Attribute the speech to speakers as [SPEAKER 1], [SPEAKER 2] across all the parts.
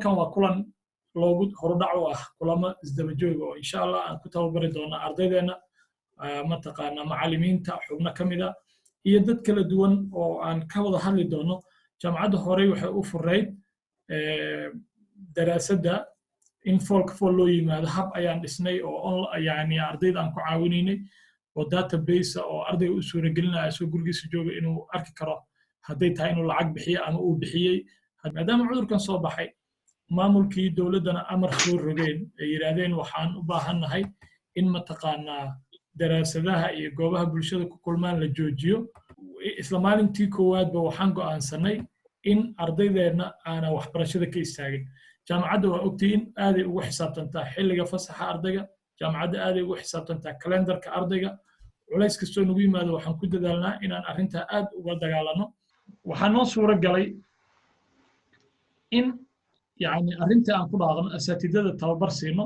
[SPEAKER 1] Kulankan waa kulan loogu horudhac u ah kulamo isdaba jooga oo insha Allah aan ku tababari doono ardaydeenna, mataqaanaa, macallimiinta xubno ka mida iyo dad kala duwan oo aan ka wada hadli doono. Jaamacadda horey waxay u furayd daraasadda in foolka fool loo yimaado. Hab ayaan dhisnay oo yani ardayda aan ku caawinaynay oo database oo ardayga u suuragelinaya isagoo gurigiisa jooga inuu arki karo hadday tahay inuu lacag bixiyo ama uu bixiyey. Maadaama cudurkan soo baxay, maamulkii dowladdana amar soo rogeen, ay yidhaahdeen waxaan u baahannahay in, mataqaanaa, daraasadaha iyo goobaha bulshada ku kulmaan la joojiyo, isla maalintii koowaadba waxaan go'aansanay in ardaydeenna aanan waxbarashada ka istaagin. Jaamacadda waa ogtihiin, aaday ugu xisaabtantaa xilliga fasaxa ardayga. Jaamacadda aaday ugu xisaabtantaa kalendarka ardayga. Culays kastoo nagu yimaado, waxaan ku dadaalnaa inaan arrintaa aad uga dagaalano. Waxaa noo suuro galay in yani arrintii aan ku dhaaqno, asaatidada tababar siino.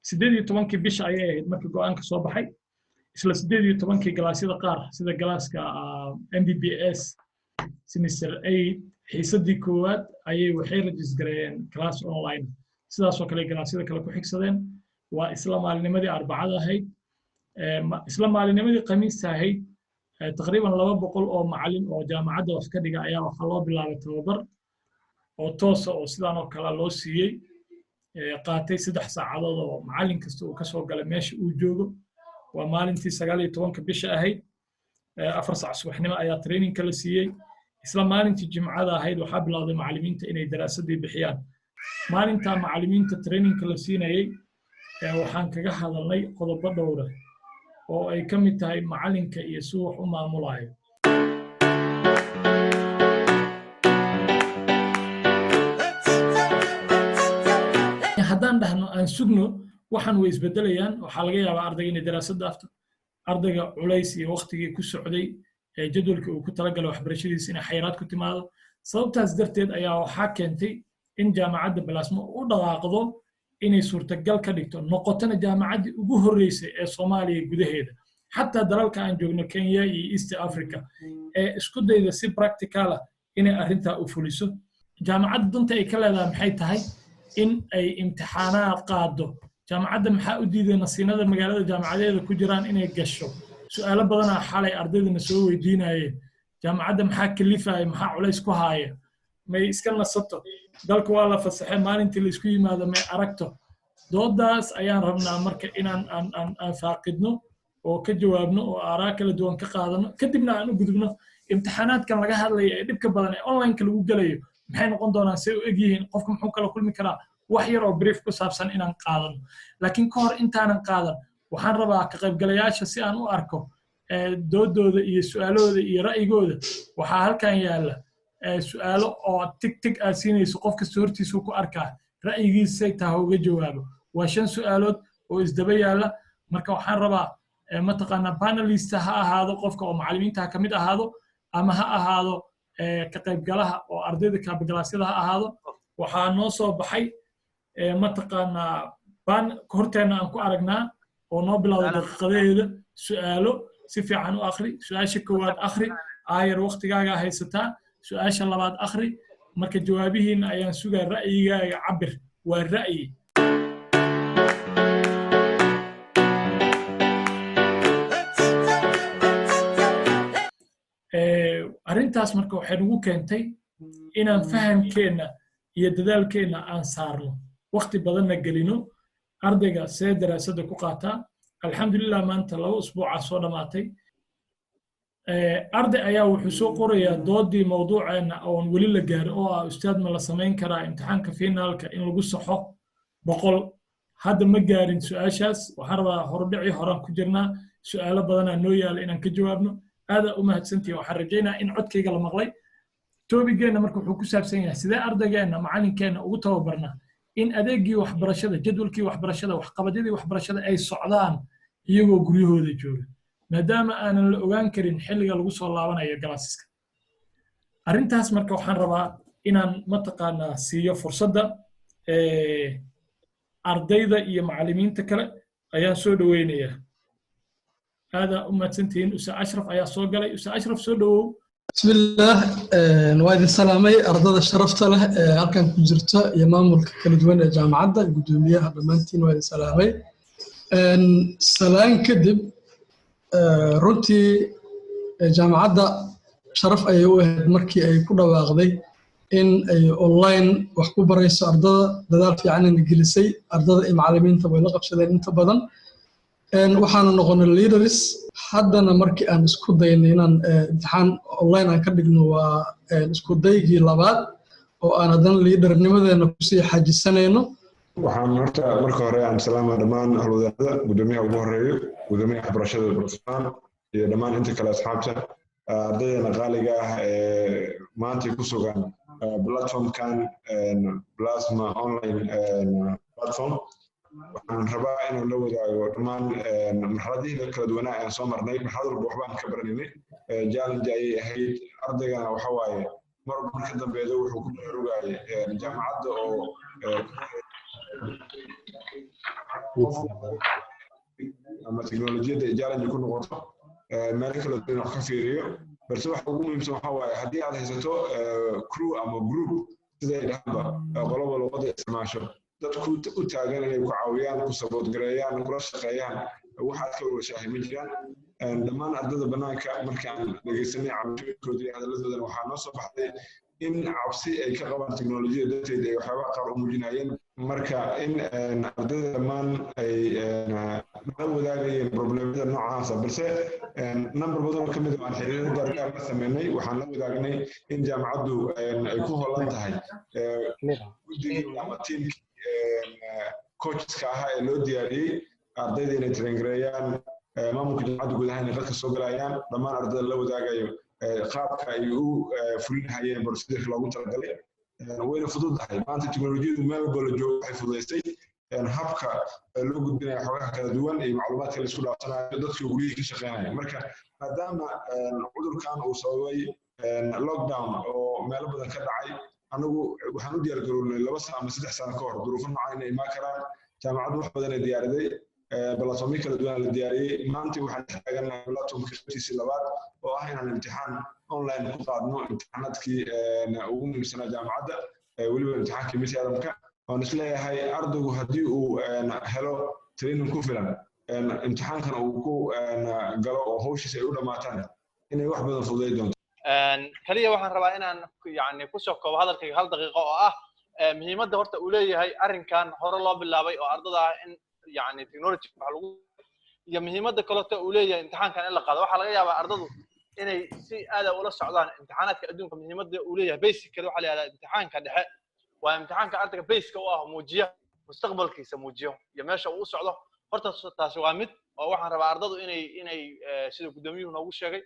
[SPEAKER 1] 18-kii bisha ayay ahayd markii go'aanka soo baxay. Isla 18-kii galaasyada qaar, sida galaaska MBBS semester 8, xiisadii koowaad ayay waxay register-gareeyeen class online. Sidaasoo kale galaasyada kale ku xigsadeen. Waa isla maalinimadii Arbacada ahayd. Isla maalinimadii Khamiista ahayd, taqriiban 200 oo macallin oo jaamacadda wax ka dhiga ayaa waxaa loo bilaabay tababar oo toosa oo sidaan oo kale loo siiyey, qaatay 3 saacadood oo macallin kasta uu kasoo galay meesha uu joogo. Waa maalintii 19-ka bisha ahayd, 4 saac subaxnimo ayaa trainingka la siiyey. Isla maalintii Jimcada ahayd waxaa bilowday macallimiinta inay daraasadii bixiyaan. Maalintaa macallimiinta trainingka la siinayey waxaan kaga hadalnay qodobo dhowra oo ay ka mid tahay macallinka iyo si wax u maamulayo. Haddaan dhahno aan sugno, waxaan way isbedelayaan. Waxaa laga yaabaa ardayga inay daraasad dhaafto, ardayga culays iyo waqtigii ku socday ee jadwalkii uu ku talagalay waxbarashadiisa inay xayiraad ku timaado. Sababtaas darteed ayaa waxaa keentay in Jaamacadda Balaasmo u dhaqaaqdo inay suurtagal ka dhigto, noqotona jaamacaddii ugu horreysay ee Soomaaliya gudaheeda, xataa dalalka aan joogno, Kenya iyo East Africa, ee isku dayda si practical ah inay arrintaa u fuliso. Jaamacadda danta ay ka leedahay maxay tahay in ay imtixaanaad qaado? Jaamacadda maxaa u diiday nasiinada magaalada jaamacadeeda ku jiraan inay gasho? Su'aalo badanaa xalay ardaydana soo weydiinayeen. Jaamacadda maxaa kalifaya? Maxaa culays ku haaya? May iska nasato? Dalka waa la fasaxay, maalintii laysku yimaado may aragto? Doodaas ayaan rabnaa marka inaan aan faaqidno oo ka jawaabno oo aaraa kala duwan ka qaadano, kadibna aan u gudubno imtixaanaadkan laga hadlaya ee dhibka badan ee onlineka lagu gelayo. Maxay noqon doonaan? See u egyihiin? Qofka muxuu kala kulmi karaa? Wax yar oo brief ku saabsan inaan qaadano. Laakiin ka hor intaanan qaadan, waxaan rabaa ka qaybgalayaasha si aan u arko doodooda iyo su'aalahooda iyo ra'yigooda. Waxaa halkan yaalla su'aalo oo tig tig aad siinayso. Qof kasta hortiisuu ku arkaa, ra'yigiisay taha uga jawaabo. Waa shan su'aalood oo isdaba yaalla. Marka waxaan rabaa, mataqaanaa, panelista ha ahaado qofka oo macallimiinta ha ka mid ahaado ama ha ahaado ka qaybgalaha oo ardayda kaabagalaasyada ha ahaado. Waxaa noo soo baxay, mataqaanaa, baan horteenna aan ku aragnaa oo noo bilowday daqiiqadaheeda. Su'aalo si fiican u akhri. Su'aasha koowaad akhri, aayar waqtigaaga haysataa. Su'aasha labaad akhri. Marka jawaabihiina ayaan sugaa. Ra'yigaaga cabir, waa ra'yi. Arrintaas marka waxay nagu keentay inaan fahamkeenna iyo dadaalkeenna aan saarno, waqti badanna gelino ardayga see daraasadda ku qaataa. Alxamdulilah, maanta 2 usbuucaa soo dhammaatay. Arday ayaa wuxuu soo qorayaa doodii mawduuceenna oon weli la gaarin oo ah: "Ustaad, ma la samayn karaa imtixaanka finaalka in lagu saxo 100?" Hadda ma gaarin su-aashaas. Waxaan rabaa, horudhicii horaan ku jirnaa, su'aalo badanaa noo yaala inaan ka jawaabno. Aadaa u mahadsantihin. Waxaan rajaynaa in codkayga la maqlay. Topic-geenna marka wuxuu ku saabsan yahay sidee ardaygeenna, macalinkeenna ugu tababarnaa in adeegii waxbarashada, jadwalkii waxbarashada, waxqabadyadii waxbarashada ay socdaan iyagoo guryahooda jooga, maadaama aanan la ogaan karin xilliga lagu soo laabanayo galaasiska. Arrintaas marka waxaan rabaa inaan, mataqaanaa, siiyo fursadda ardayda iyo macallimiinta kale ayaan soo dhoweynayaa. Aadaa u mahadsantihiin. Ustaad Ashraf ayaa soo galay. Ustaad Ashraf, soo dhowow.
[SPEAKER 2] Bismillaah, waa idin salaamay ardada sharafta leh ee halkan ku jirta iyo maamulka kala duwan ee jaamacadda, guddoomiyaha, dhammaantiin waa idin salaamay. Salaan kadib, runtii jaamacadda sharaf ayay u ahayd markii ay ku dhawaaqday in ay online wax ku barayso ardada. Dadaal fiicanina gelisay, ardada iyo macallimiinta way la qabsadeen inta badan, waxaana noqonay leaders. Haddana markii aan isku daynay inaan imtixaan online aan ka dhigno, waa isku daygii labaad oo aan haddana leadernimadeena kusii xajisanayno.
[SPEAKER 3] Waxaan horta marka hore aan salaama dhammaan howlwadaanada, guddoomiyaha ugu horeeyo, guddoomiyaha waxbarashada Brofesor iyo dhammaan inta kale asxaabta, ardaydeena qaaliga ah ee maanta ku sugan platformkan Plasma online platform. Waxaan rabaa inaan la wadaago dhammaan marxaladihii kala duwanaa aan soo marnay. Marxalad walba waxbaan ka baranaynay, challenge ayay ahayd. Ardaygana waxa waaye mar walba ka dambeedo wuxuu ku baraarugayay jaamacadda oo ama teknolojiyadda ay challenge ku noqoto, meelo kala duwan wax ka fiiriyo. Balse waxa ugu muhiimsan waxa waaye haddii aad haysato crew ama group, sida ay dhahanba qoloba luqadda isticmaasho, dadku u taagan inay ku caawiyaan, ku support gareeyaan, kula shaqeeyaan, waxaad ka walwashaahay ma jiraan. Dhammaan ardada bannaanka markaan dhegeysanay cabashooyinkooda iyo hadalladoodana, waxaa noo soo baxday in cabsi ay ka qabaan teknolojiyada darteed ay waxyaabaha qaar u muujinayeen. Marka in ardayda dhammaan ay la wadaagayeen problemada noocaasa, balse number badan oo kamid ah aan xiriiro gaargaar la sameynay, waxaan la wadaagnay in jaamacaddu ay ku holan tahay guddigii ama teamkii coacheska ahaa ee loo diyaariyey ardayda inay train gareeyaan, maamulka jaamacadda guud ahaan inay qadka soo galayaan, dhammaan ardayda la wadaagayo qaabka ay u fulinahayeen procedureka loogu talagalay. Wayna fududahay maanta teknolojiyadu, meel walba la joogo waxay fududaysay habka loo gudbinayo xogaha kala duwan iyo macluumaadka la isku dhaafsanayo, dadka guryihii ka shaqeynaya. Marka maadaama cudurkan uu sababay lockdown oo meelo badan ka dhacay, anagu waxaan u diyaar garownay 2 sano ama 3 sano ka hor duruufo noocan inay imaan karaan. Jaamacaddu wax badan ay diyaariday, platformyo kala duwan la diyaariyey. Maanta waxaan taagannahay platformka qaybtiisii labaad oo ah inaan imtixaan online ku qaadno, imtixaanaadkii ugu muhiimsanaa jaamacadda, weliba imtixaankii midtermka. Waan isleeyahay ardaygu haddii uu helo training ku filan, imtixaankan uu ku galo oo hawshiisa ay u dhammaataan, inay wax badan fududay doonto.
[SPEAKER 4] Kaliya waxaan rabaa inaan yani kusoo koobo hadalkayga hal daqiiqo oo ah muhiimadda horta uu leeyahay arrinkan hore loo bilaabay oo ardada ah in yani technology wax lagu, iyo muhiimadda kaleto uu leeyahay imtixaankan in la qaado. Waxaa laga yaabaa ardadu inay si aada ula socdaan imtixaanaadka adduunka muhiimadda uu leeyahay. Basically waxaa la yihahdaa imtixaanka dhexe waa imtixaanka ardayga baseka u ah, muujiya mustaqbalkiisa, muujiyo iyo meesha uu u socdo. Horta taasi waa mid oo waxaan rabaa ardadu inay sida guddoomiyuhu noogu sheegay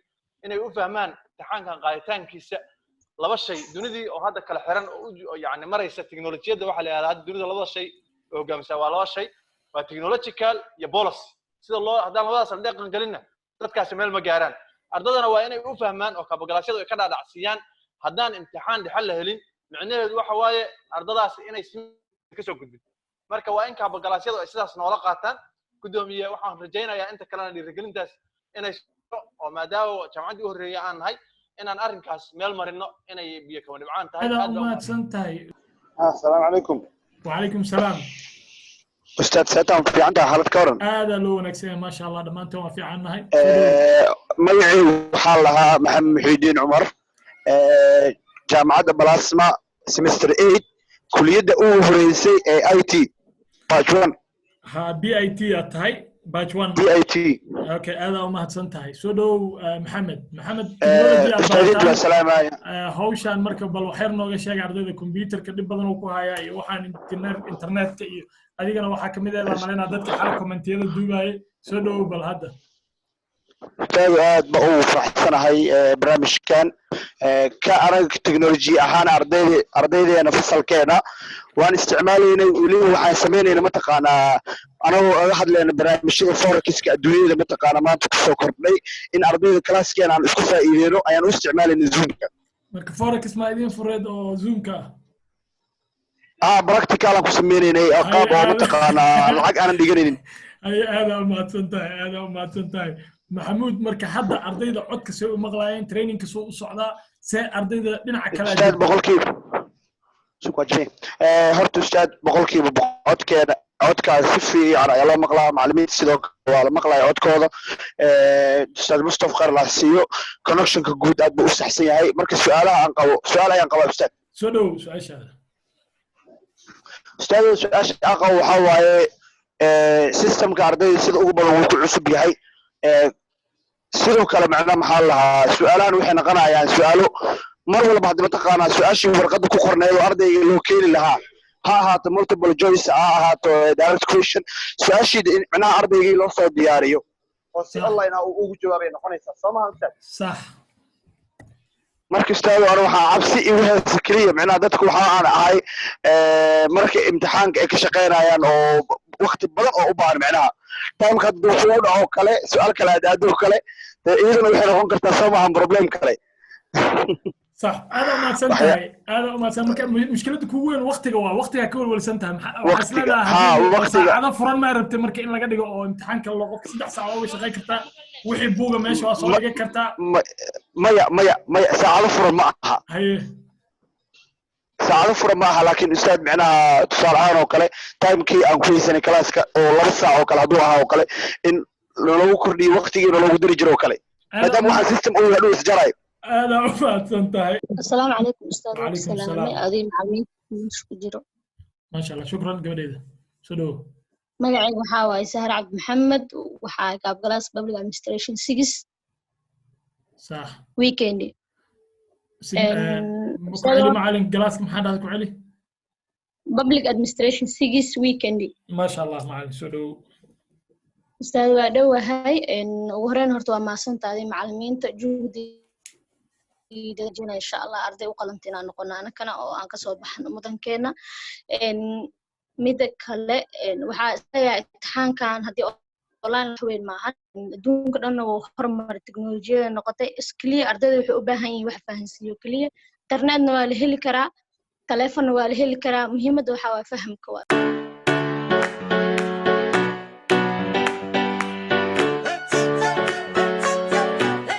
[SPEAKER 4] inay u fahmaan imtixaankan qaaditaankiisa laba shay. Dunidii oo hadda kala xiran oo yani maraysa teknolojiyadda, waxaa la yihahdaa hadda dunida labada shay oo hogaamisa waa laba shay, waa technological iyo policy. Sida loo haddaan labadaas la dhaqan gelinna, dadkaasi meel ma gaaraan. Ardadana waa inay u fahmaan oo kabagalaasyadu ay ka dhaadhacsiiyaan haddaan imtixaan dhexe la helin, micnaheedu waxa waaye ardadaasi inay si kasoo gudbin. Marka waa in kaabagalaasyadu ay sidaas noola qaataan. Guddoomiye, waxaan rajaynayaa inta kalena dhiirigelintaas inay oo maadaama jaamacaddii u horreeyay aan nahay inaan arrinkaas meel marino, inay biyo kama dhibcaan tahay.
[SPEAKER 1] Aad u mahadsan tahay.
[SPEAKER 5] Asalaamu calaykum.
[SPEAKER 1] وعليكم السلام.
[SPEAKER 5] Ustaad, seetaan fiican tahay? Xaalad ka waran?
[SPEAKER 1] Aadaa loo wanaagsan yahay, maasha Allah, dhammaanteen waa fiican nahay.
[SPEAKER 5] Magacaygu waxaa lahaa Maxamed Muxiidiin Cumar, jaamacadda Plasma, semester 8, kuliyadda ugu horeysay ee IT, batch 1.
[SPEAKER 1] Ha, BIT aad tahay, batch 1.
[SPEAKER 5] BIT.
[SPEAKER 1] Okay, aadaa u mahadsan tahay. Soo dhowow, Maxamed. Maxamed, technology aad
[SPEAKER 5] Ustaadiinta waa
[SPEAKER 1] barataan.
[SPEAKER 5] Salaamaya.
[SPEAKER 1] Hawshaan marka bal waxyar nooga sheega. Ardayda computerka dhib badan uu ku hayaa iyo waxaan internetka iyo adigana waxaa kamid ah baan malaynaa dadka xal commentiyada duubaayay. Soo dhowow bal hadda.
[SPEAKER 5] Ustaadu, aad ba ugu faraxsanahay barnaamijkan. Ka anaga technology ahaan ardaydeena fasalkeena waan isticmaalaynay. Weliba waxaan samaynayna, mataqaanaa, anagoo aga hadlayna barnaamijyada forexiska adduunyada, mataqaanaa, maanta kusoo kordhay, in ardayda classkeena aan isku faa'iideyno ayaan u isticmaalayna Zoomka.
[SPEAKER 1] Marka forex ma idiin fureed oo Zoomka ah?
[SPEAKER 5] Ah, practical aan ku sameynaynay oo qaab oo, mataqaanaa, lacag aanan dhiganaynin.
[SPEAKER 1] Ay, aadaa u mahadsan tahay, aadaa u mahadsan tahay. Maxamuud, marka hadda ardayda codka see u maqlaayeen? Trainingka soo u socdaa, see ardayda dhinaca kale?
[SPEAKER 5] Ustaad, 100%. Horta ustaad, 100% codkeena, codkaas si fiican ayaa loo maqlaa. Macallimiinta sidoo kale waa la maqlaya codkooda. Ustaad Mustafa, khayr la siiyo, connectionka guud aad buu u saxsan yahay. Marka su-aalaha aan qabo, su-aal ayaan qabaa, ustaad.
[SPEAKER 1] Soo dhow, su-aashaada.
[SPEAKER 5] Ustaad, su-aasha aan qabo waxaa waaye, systemka ardayda sida ugu badan wuu ku cusub yahay. Sidoo kale, macnaha maxaa la lahaa, su-aalahan waxay noqonayaan su-aalo mar walba hadda mataqaanaa su-aashii warqadda ku qorneed oo ardayga loo keeni lahaa, ha ahaato multiple choice, ha ahaato direct question, su-aashii in macnaha ardaygii loo soo diyaariyo oo si online ah uu ugu jawaabay noqonaysaa, soo maha, ustaad?
[SPEAKER 1] Sax.
[SPEAKER 5] Marka ustaad, ana waxaa cabsi igu haysa keliya, macnaha dadku waxa aan ahay marka imtixaanka ay ka shaqaynayaan oo waqti badan oo u baahan, macnaha timeka hadduu kugu dhaco kale, su-aal kale aad aado kale, dee iyaduna waxay noqon kartaa, soo maahan, problem kale?
[SPEAKER 1] Sax, aada umahadsan tahay, aada umahadsan. Marka mushkiladda kugu weyn waqtiga waa waqtigaa ka welwelsan tahay. Waxaa is
[SPEAKER 5] Waqtiga,
[SPEAKER 1] leedahay
[SPEAKER 5] haa,
[SPEAKER 1] haddii
[SPEAKER 5] waqtiga.
[SPEAKER 1] saacado furan maa rabtay marka in laga dhigo oo imtixaanka loo qofka 3 saac waa uga shaqayn kartaa, wixii buuga meesha waa soo dhigan kartaa.
[SPEAKER 5] Maya, maya, maya, saacado furan ma aha.
[SPEAKER 1] Haye.
[SPEAKER 5] Saacado furan ma aha, laakiin ustaad, micnaha tusaale ahaan oo kale, timekii aan ku haysanay classka oo 2 saac oo kale hadduu ahaa oo kale, in loogu kordhiyo waqtigii loogu diri jiro oo kale, maadaama waxaan system uu yahay, hadhow isjarayo.
[SPEAKER 1] Aada u mahadsan tahay.
[SPEAKER 6] السلام عليكم أستاذ.
[SPEAKER 1] وعليكم
[SPEAKER 6] السلام.
[SPEAKER 1] السلام.
[SPEAKER 6] أدي macallimiinta meesha ku jiro.
[SPEAKER 1] Maasha Allah, shukran gabadheyda, soo dhowo.
[SPEAKER 6] Magacayga waxaa waaye Sahar Cabdi Maxamed, waxaa gaabgalaas public administration 6 weekend.
[SPEAKER 1] Ku celi macalin, classka maxaa dhahda? Ku celi.
[SPEAKER 6] Public administration 6 weekend.
[SPEAKER 1] Maasha Allah, macalin, soo dhowo.
[SPEAKER 6] Ustaad, waa dhowahay. Ugu horeyn horta waa mahadsantahay macallimiinta juhdi dajina. Insha Allah arday u qalanta inaan noqono anakana oo aan kasoo baxno mudankeena. Mida kale, waxaa isleeyahay imtixaankan haddii online wax weyn maahan. Adduunka dhanna wuu horumar, teknolojiyada noqotay iskeliya. Ardayda waxay u baahan yihiin wax fahansiiyo keliya. Internetna waa la heli karaa, taleefonna waa la heli karaa. Muhiimadda waxaa waa fahamka waa.